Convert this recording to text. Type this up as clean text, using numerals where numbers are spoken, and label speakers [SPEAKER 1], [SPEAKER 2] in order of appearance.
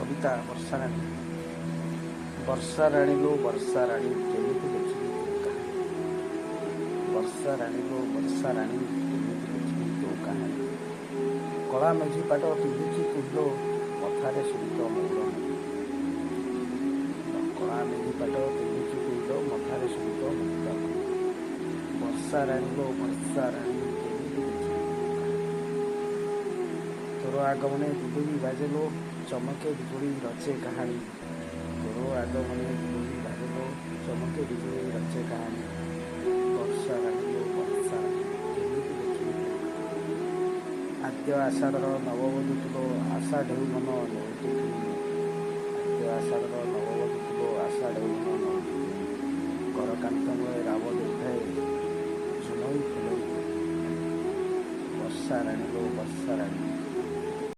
[SPEAKER 1] କବିତା ବର୍ଷା ରାଣୀ। ବର୍ଷା ରାଣୀ ଲୋ ବର୍ଷା ରାଣୀ, କେମିତି ଲେଖିବି ତୋ କାହାଣୀ? ବର୍ଷା ରାଣୀ ଲୋ ବର୍ଷା ରାଣୀ, କେମିତି ଲେଖିବି ତୋ କାହାଣୀ? କଳା ମେଘି ପାଟ ପିନ୍ଧିଛୁ ତୁଲୋ, ମଥାରେ ଶୋଭିତ ମଉଡ଼ମଣି। କଳା ମେଘି ପାଟ ପିନ୍ଧିଛୁ ତୁଲୋ, ମଥାରେ ଶୋଭିତ ମୁକ୍ତାମଣି। ବର୍ଷା ରାଣୀ ଲୋ ବର୍ଷା ରାଣୀ, କେମିତି ଲେଖିବି ତୋ କାହାଣୀ? ତୋର ଆଗମନେ ବିଜୁଳି ବାଜେ ଲୋ, ଚମକେ ବିଜୁଳି ରଚେ କାହାଣୀ। ତୋର ଆଗମନେ ବିଜୁଳି ବାଜେ ଲୋ, ଚମକେ ବିଜୁଳି ରଚେ କାହାଣୀ। ବର୍ଷା ରାଣୀ ଲୋ ବର୍ଷା ରାଣୀ, କେମିତି ଲେଖିବି ତୋ କାହାଣୀ? ଆଦ୍ୟ ଆଷାଢ଼ର ନବବଧୂ ତୁଲୋ, ଆଶା ଢେଉ ମନ ନେଉଟି କିଣି। ଆଦ୍ୟ ଆଷାଢ଼ର ନବବଧୂ ତୁଲୋ, ଆଶା ଢେଉ ମନ ନେଉଟି କିଣି। ଘର କାନ୍ଥ ମୂଳେ ରାବ ଦେଉଥାଏ ଝୁମଇ ଫୁଲଇ। ବର୍ଷା ରାଣୀ ଲୋ ବର୍ଷା ରାଣୀ,